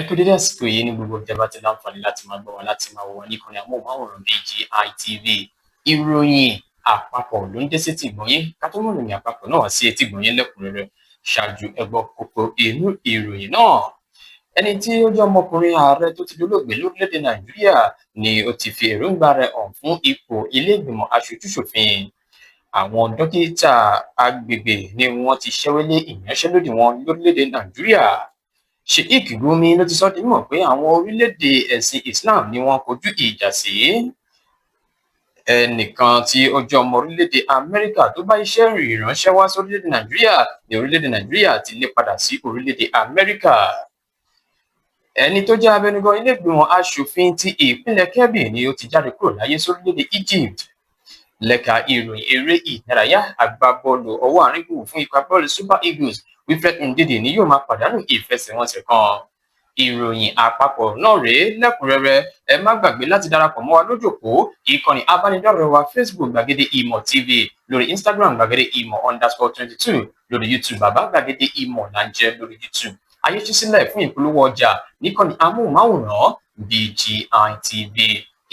Kú dédé àsìkò yìí ní gbogbo ibi tẹ́ bá ti láǹfààní láti máa gbọ́ wa, láti máa wò wá níkànnì amóhùnmáwòrán BGI TV. Ìròyìn àpapọ̀ ló ń dé sétí ìgbọ̀nyín. Ká tó mú ìròyìn àpapọ̀ náà wá sí etí ìgbọ̀nyín lẹ́kùnrẹ́rẹ́, ṣáájú ẹ gbọ́ kókó inú ìròyìn náà. Ẹni tí ó jẹ́ ọmọkùnrin ààrẹ tó ti dolóògbé lórílẹ̀-èdè Nàìjíríà ni ó ti fi èròǹgbà rẹ̀ hàn fún ipò ilé ìgbìmọ̀ aṣojú-ṣòfin. Àwọn dókítà agbègbè ni wọ́n ti ṣẹ́wọ́lé ìyanṣẹ́lódì wọn lórílẹ̀-èdè Nàìjíríà. Sheikh Gumi ló ti sọ di mímọ̀ pé àwọn orílẹ̀-èdè ẹ̀sìn Islam ni wọ́n kojú ìjà sí. Ẹnìkan tí ó jẹ́ ọmọ orílẹ̀-èdè Amẹ́ríkà tó bá iṣẹ́ ìránṣẹ́ wá sórílẹ̀-èdè Nàìjíríà ní orílẹ̀-èdè Nàìjíríà ti lé padà sí orílẹ̀-èdè Amẹ́ríkà. Ẹni tó jẹ́ abẹnugan ilé ìgbìmọ̀ aṣòfin ti ìpínlẹ̀ Kebbi ni ó ti jáde kúrò láyé sórílẹ̀-èdè Egypt. Lẹ́ka ìròyìn eré ìdárayá, agbábọ́ọ̀lù ọwọ́ àárín gbùngbùn fún ikọ̀ agbábọ́ọ̀lù Super Eagles Wilfred Ndidi ni yóò máa pàdánù ìfẹsẹ̀wọnsẹ̀ kan. Ìròyìn àpapọ̀ náà rèé lẹ́kùnrẹ́rẹ́. Ẹ má gbàgbé láti darapọ̀ mọ́ wa lójú òpó ìkànnì abánidọ́rẹ̀ẹ́ wa Facebook, Gbàgede Ìmọ̀ TV, lórí Instagram, gbàgede ìmọ̀_22, lórí YouTube, Bàbá Gbàgede Ìmọ̀ là ń jẹ́ lórí YouTube. Ayé ṣí sílẹ̀ fún ìpolówó ọjà níkànnì amóhùnmáwòrán BGI TV.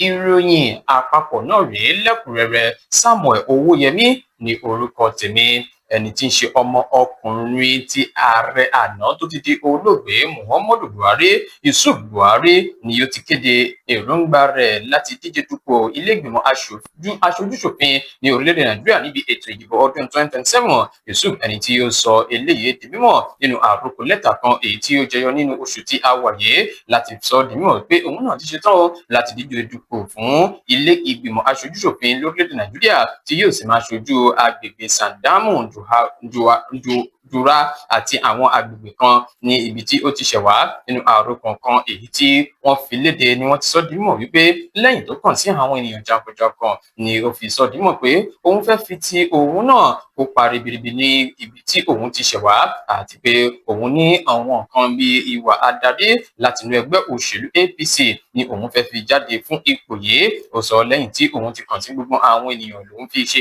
Ìròyìn àpapọ̀ náà rèé lẹ́kùnrẹ́rẹ́. Samuel Owóyẹmí ní orúkọ tèmi. Ẹni tí ń ṣe ọmọ ọkùnrin tí ààrẹ àná tó ti di olóògbé Muhammadu Buhari, Yusuf Buhari, ni ó ti kéde èròǹgbà rẹ̀ láti díje dupò ilé-ìgbìmọ̀ aṣojú-ṣòfin ní orílẹ̀-èdè Nàìjíríà níbi ètò ìdìbò ọdún 2027. Yusuf, ẹni tí ó sọ eléyìí di mímọ̀ nínú àròkọ lẹ́tà kan èyí tí ó jẹyọ nínú oṣù tí a wà yìí, láti sọ di mímọ̀ pé òun náà ti ṣetán láti díje dupò fún ilé ìgbìmọ̀ aṣojú-ṣòfin lórílẹ̀-èdè Nàìjíríà, tí yóò sì máa ṣojú agbègbè Sandamu Dura àti àwọn agbègbè kan ní ibi tí ó ti ṣẹ̀ wá. Nínú àròkọ kan èyí tí wọ́n fi léde ni wọ́n ti sọ di mímọ̀ wípé lẹ́yìn tó kàn sí àwọn ènìyàn jàǹkànjàǹkàn ni ó fi sọ di mímọ̀ pé òun fẹ́ fi ti òun náà kópa ribiribi ní ibi tí òun ti ṣẹ̀ wá, àti pé òun ní àwọn nǹkan bíi ìwà adarí láti inú ẹgbẹ́ òṣèlú APC ni òun fẹ́ fi jáde fún ipò yìí. Ó sọ lẹ́yìn tí òun ti kàn sí gbogbo àwọn ènìyàn lòun fi ṣe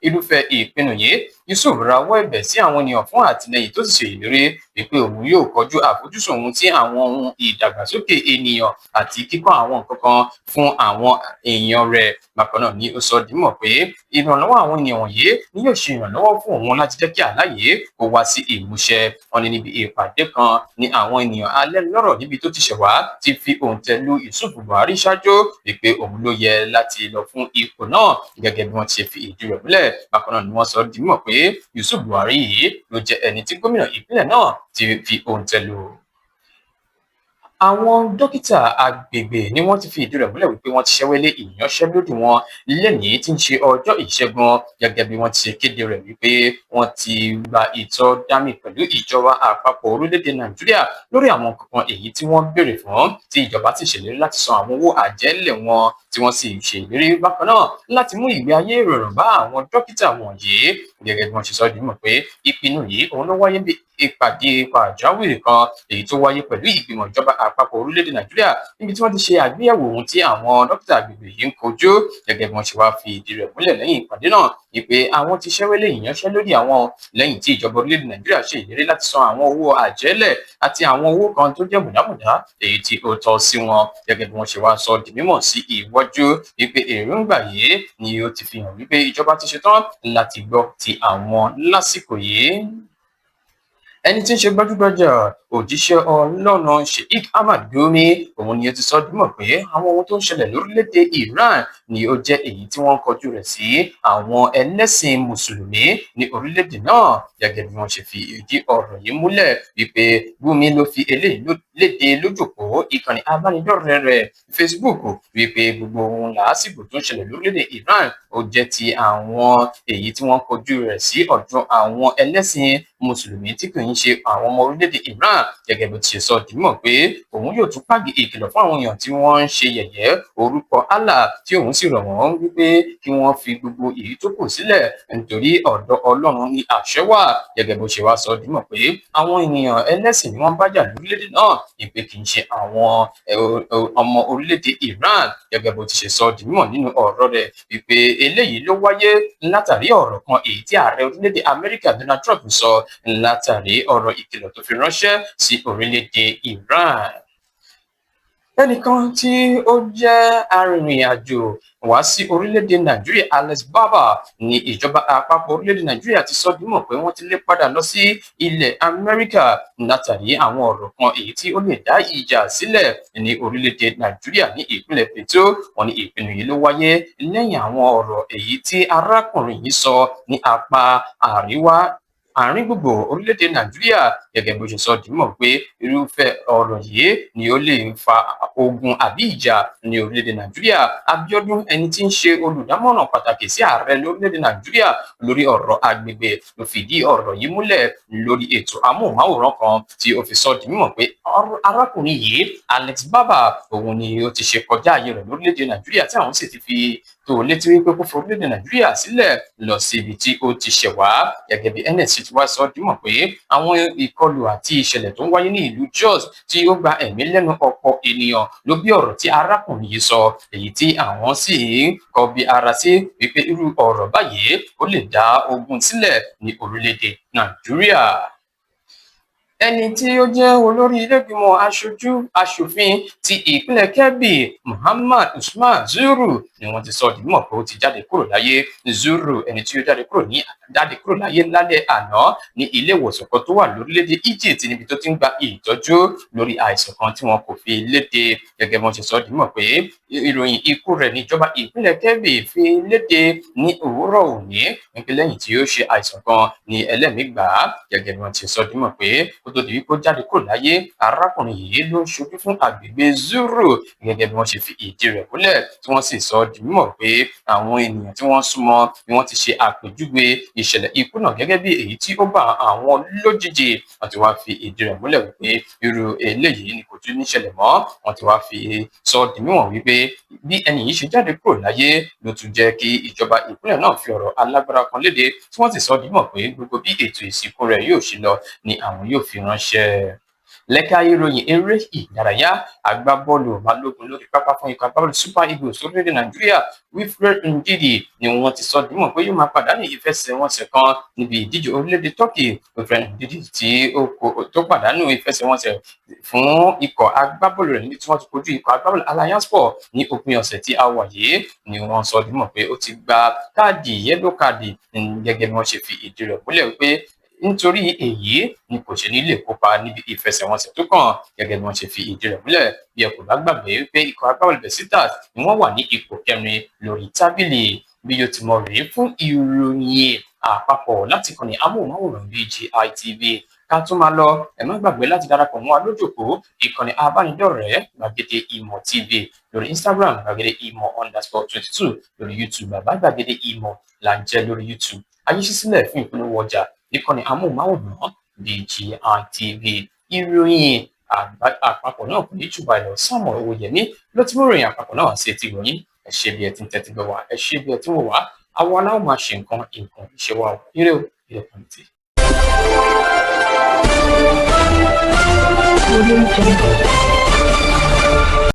irúfẹ́ ìpinnu yìí. Yusuf rawọ́ ẹ̀bẹ̀ sí àwọn ènìyàn fún àtìlẹ́yìn, tó sì ṣe ìlérí wípé òun yóò kọjú àfojúsùn òun sí àwọn ohun ìdàgbàsókè ènìyàn àti kíkọ́ àwọn nǹkan kan fún àwọn èèyàn rẹ̀. Bákan náà ni ó sọ di mímọ̀ pé ìrànlọ́wọ́ àwọn ènìyàn wọ̀nyí ni yóò ṣe ìrànlọ́wọ́ fún òun láti jẹ́ kí àlá yìí kó wá sí ìmúṣẹ. Wọn ní níbi ìpàdé kan ní àwọn ènìyàn alẹ́nulọ́rọ̀ níbi tó ti ṣẹ̀ wá ti fi òǹtẹ̀ lu Yusuf Buhari ṣáájú wípé òun ló yẹ láti lọ fún ipò náà, gẹ́gẹ́ bí wọ́n ti ṣe fi ìdí rẹ̀ múlẹ̀. Bákan náà ni wọ́n sọ di mímọ̀ pé Yusuf Buhari yìí ló jẹ́ ẹni tí gómìnà ìpínlẹ̀ náà ti fi òǹtẹ̀ lù. Àwọn dókítà agbègbè ni wọ́n ti fi ìdí rẹ̀ múlẹ̀ wípé wọ́n ti ṣẹ́wọ́lé ìyanṣẹ́lódì wọn lẹ́nìí tí ń ṣe ọjọ́ Ìṣẹ́gun, gẹ́gẹ́ bí wọ́n ti ṣe kéde rẹ̀ wípé wọ́n ti gba ìtọ́ dámì pẹ̀lú ìjọba àpapọ̀ orílẹ̀-èdè Nàìjíríà lórí àwọn nǹkan èyí tí wọ́n béèrè fún, tí ìjọba sì ṣèlérí láti san àwọn owó àjẹ́lẹ̀ wọn, tí wọ́n sì ṣèlérí bákan náà láti mú ìgbé ayé ìrọ̀rùn bá àwọn dókítà wọ̀nyí. Gẹ́gẹ́ bí wọ́n ṣe sọ di mímọ̀ pé ìpinnu yìí òun ló wáyé bí ìpàdé pàjáwìrì kan èyí tó wáyé pẹ̀lú ìgbìmọ̀ ìjọba àpapọ̀ orílẹ̀-èdè Nàìjíríà, níbi tí wọ́n ti ṣe àgbéyẹ̀wò ohun tí àwọn dókítà agbègbè yìí ń kojú. Gẹ́gẹ́ bí wọ́n ṣe wá fi ìdí rẹ̀ múlẹ̀ lẹ́yìn ìpàdé náà wípé àwọn ti ṣẹ́wọ́lé ìyanṣẹ́lódì àwọn lẹ́yìn tí ìjọba orílẹ̀-èdè Nàìjíríà ṣe ìlérí láti san àwọn owó àjẹ́lẹ̀ àti àwọn owó kan tó jẹ́ mùdámùdá èyí tí ó tọ́ sí wọn. Gẹ́gẹ́ bí wọ́n ṣe wá sọ di mímọ̀ sí ìwọ́jú wípé èròǹgbà yìí ni ó ti fi hàn wípé ìjọba ti ṣetán láti gbọ́ ti àwọn lásìkò yìí. Ẹni tí ń ṣe gbajúgbajà òjíṣẹ́ Ọlọ́run Sheikh Ahmad Gumi, òun ni ó ti sọ di mímọ̀ pé àwọn ohun tó ń ṣẹlẹ̀ lórílẹ̀‐èdè Iran ni ó jẹ́ èyí tí wọ́n ń kọjú rẹ̀ sí àwọn ẹlẹ́sìn mùsùlùmí ní orílẹ̀‐èdè náà. Gẹ́gẹ́ bí wọ́n ṣe fi ìdí ọ̀rọ̀ yìí múlẹ̀ wípé Gumi ló fi eléyìí léde lójúpò ìkànnì abánidọ́rẹ̀ẹ́ rẹ̀ Facebook, wípé gbogbo ohun làásìgbò tó ń ṣẹlẹ̀ lórílẹ̀‐èdè Iran ó jẹ́ ti àwọn èyí tí wọ́n kọjú rẹ̀ sí ọ̀dọ̀ àwọn ẹlẹ́sìn mùsùlùmí tí kì í ṣe àwọn ọmọ orílẹ̀-èdè Iran. Gẹ́gẹ́ bó ti ṣe sọ di mímọ̀ pé òun yóò tún pàgì ìkìlọ̀ fún àwọn èèyàn tí wọ́n ń ṣe yẹ̀yẹ́ orúkọ Allah, tí òun sì rọ̀ wọ́n wípé kí wọ́n fi gbogbo èyí tó kù sílẹ̀, nítorí ọ̀dọ̀ Ọlọ́run ni àṣẹ wà. Gẹ́gẹ́ bó ṣe wá sọ di mímọ̀ pé àwọn ènìyàn ẹlẹ́sìn ni wọ́n bá jà lórílẹ̀-èdè náà, ìpè kì í ṣe àwọn ọmọ orílẹ̀-èdè Iran. Gẹ́gẹ́ bó ti ṣe sọ di mímọ̀ nínú ọ̀rọ̀ rẹ̀ wípé eléyìí ló wáyé látàrí ọ̀rọ̀ kan èyí tí ààrẹ orílẹ̀-èdè Amẹ́ríkà Donald Trump sọ látàrí ọ̀rọ̀ ìkìlọ̀ tó fi ránṣẹ́ sí orílẹ̀-èdè Iran. Ẹnìkan tí ó jẹ́ arìnrìn-àjò wá sí orílẹ̀-èdè Nàìjíríà, Alex Barber, ní ìjọba àpapọ̀ orílẹ̀-èdè Nàìjíríà ti sọ dímọ̀ pé wọ́n ti lé padà lọ sí ilẹ̀ Amẹ́ríkà látàrí àwọn ọ̀rọ̀ kan èyí tí ó lè dá ìjà sílẹ̀ ní orílẹ̀-èdè Nàìjíríà ní ìpínlẹ̀ Plateau. Wọ́n ní ìpinnu yìí ló wáyé lẹ́yìn àwọn ọ̀rọ̀ èyí tí arákùnrin yìí sọ ní apá àríwá àárín gbùngbùn orílẹ̀-èdè Nàìjíríà, gẹ́gẹ́ bó ṣe sọ dímọ̀ pé irúfẹ́ ọ̀rọ̀ yìí ni ó lè fa ogun àbí ìjà ní orílẹ̀-èdè Nàìjíríà. Abíọ́dún, ẹni tí ń ṣe olùdámọ̀ràn pàtàkì sí ààrẹ lórílẹ̀-èdè Nàìjíríà lórí ọ̀rọ̀ agbègbè, ló fìdí ọ̀rọ̀ yìí múlẹ̀ lórí ètò amóhùnmáwòrán kan tí ó fi sọ di mímọ̀ pé arákùnrin yìí, Alex Barber, òun ni ó ti ṣe kọjá ààyè rẹ̀ lórílẹ̀-èdè Nàìjíríà, tí àwọn sì ti fi tó létí wípé kó fi orílẹ̀-èdè Nàìjíríà sílẹ̀ lọ sí ibi tí ó ti ṣẹ̀ wá. Gẹ́gẹ́ bí NSC ti wá sọ dímọ̀ pé àwọn ìkọlù àti ìṣẹ̀lẹ̀ tó ń wáyé ní ìlú Jos tí ó gba ẹ̀mí lẹ́nu ọ̀pọ̀ ènìyàn ló bí ọ̀rọ̀ tí arákùnrin yìí sọ, èyí tí àwọn sì ń kọbi ara sí wípé irú ọ̀rọ̀ báyìí ó lè dá ogun sílẹ̀ ní orílẹ̀-èdè Nàìjíríà. Ẹni tí ó jẹ́ olórí ilé-ìgbìmọ̀ aṣojú aṣòfin ti ìpínlẹ̀ Kebbi, Muhammad Usman Zuru, ni wọ́n ti sọ di mímọ̀ pé ó ti jáde kúrò láyé. Zuru, ẹni tí ó jáde kúrò láyé lálẹ́ àná ní ilé ìwòsàn kan tó wà lórílẹ̀‐èdè Egypt, níbi tó ti ń gba ìtọ́jú lórí àìsàn kan tí wọn kò fi léde. Gẹ́gẹ́ bí wọ́n ṣe sọ di mímọ̀ pé ìròyìn ikú rẹ̀ níjọba ìpínlẹ̀ Kebbi fi léde ní òwúrọ̀ òní, wípé lẹ́yìn tí ó ṣe àìsàn kan ní ẹlẹ́mìí gbà á. Gẹ́gẹ́ bí wọ́n ti sọ di mímọ̀ pé kó tó di wípé ó jáde kúrò láyé, arákùnrin yìí ló ń ṣojú fún àgbègbè Zuru, gẹ́gẹ́ bí wọ́n ṣe fi ìdí rẹ̀ múlẹ̀, tí wọ́n sì sọ di mímọ̀ pé àwọn ènìyàn tí wọ́n súnmọ́ ni wọ́n ti ṣe àpèjúwe ìṣẹ̀lẹ̀ ikú náà gẹ́gẹ́ bí èyí tí ó bá àwọn lójijì. Wọ́n ti wá fi ìdí rẹ̀ múlẹ̀ wípé irú eléyìí ni kò tún ní ṣẹlẹ̀ mọ́. Wọ́n ti wá fi sọ di mímọ̀ wípé bí ẹni yìí ṣe jáde kúrò láyé ló tún jẹ́ kí ìjọba ìpínlẹ̀ náà fi ọ̀rọ̀ alágbára kan léde, tí wọ́n sì sọ di mímọ̀ pé gbogbo bí ètò ìsìnkú rẹ̀ yóò ṣe lọ ni àwọn yóò fi ránṣẹ́. Lẹ́ka ìròyìn eré ìdárayá, agbábọ́ọ̀lù balógun lórí pápá fún ikọ̀ agbábọ́ọ̀lù Super Eagles orílẹ̀-èdè Nàìjíríà, Wilfred Ndidi, ni wọ́n ti sọ dímọ̀ pé yóò máa pàdánù ìfẹsẹ̀wọnsẹ̀ kan níbi ìdíje orílẹ̀-èdè Turkey. Wilfred Ndidi tí ó tó pàdánù ìfẹsẹ̀wọnsẹ̀ fún ikọ̀ agbábọ́ọ̀lù rẹ̀ níbi tí wọ́n ti kojú ikọ̀ agbábọ́ọ̀lù Alanyaspor ní òpin ọ̀sẹ̀ tí a wà yìí ni wọ́n sọ dímọ̀ pé ó ti gba káàdì yellow card, gẹ́gẹ́ bí wọ́n ṣe fi ìdí rẹ̀ múlẹ̀ wípé nítorí èyí ni kò ṣe ní lè kópa níbi ìfẹsẹ̀wọnsẹ̀ tó kàn. Gẹ́gẹ́ bí wọ́n ṣe fi ìdí rẹ̀ múlẹ̀, bí ẹ kò bá gbàgbé wípé ikọ̀ agbábọ́ọ̀lù Besiktas ni wọ́n wà ní ipò kẹrin lórí tábìlì. Bí yóò ti mọ rèé fún ìròyìn àpapọ̀ láti kànnì amóhùnmáwòrán BGI TV. Ká tún máa lọ, ẹ má gbàgbé láti darapọ̀ mọ́ wa lójòkó ìkànnì abánidọ́rẹ̀ẹ́ Gbàgede Ìmọ̀ TV lórí Instagram, gbàgede ìmọ̀_22 lórí YouTube, Bàbá Gbàgede Ìmọ̀ là ń jẹ́ lórí YouTube. Ayé ṣí sílẹ̀ fún ìpolówó ọjà níkànnì amóhùnmáwòrán BGI TV. Ìròyìn àpapọ̀ náà kò ní jù báyìí lọ. Samuel Owóyẹmí ló ti mú ìròyìn àpapọ̀ náà sí etí gbọ̀nyìn. Ẹ ṣé bí ẹ ti ń tẹ́tí gbọ́ wá, ẹ ṣé bí ẹ ti ń wò wá. Àwa aláwọ̀ máa ṣe nǹkan nǹkan ìṣe wa o. Ire o, ire pọ̀nìtì. Audio Jungle.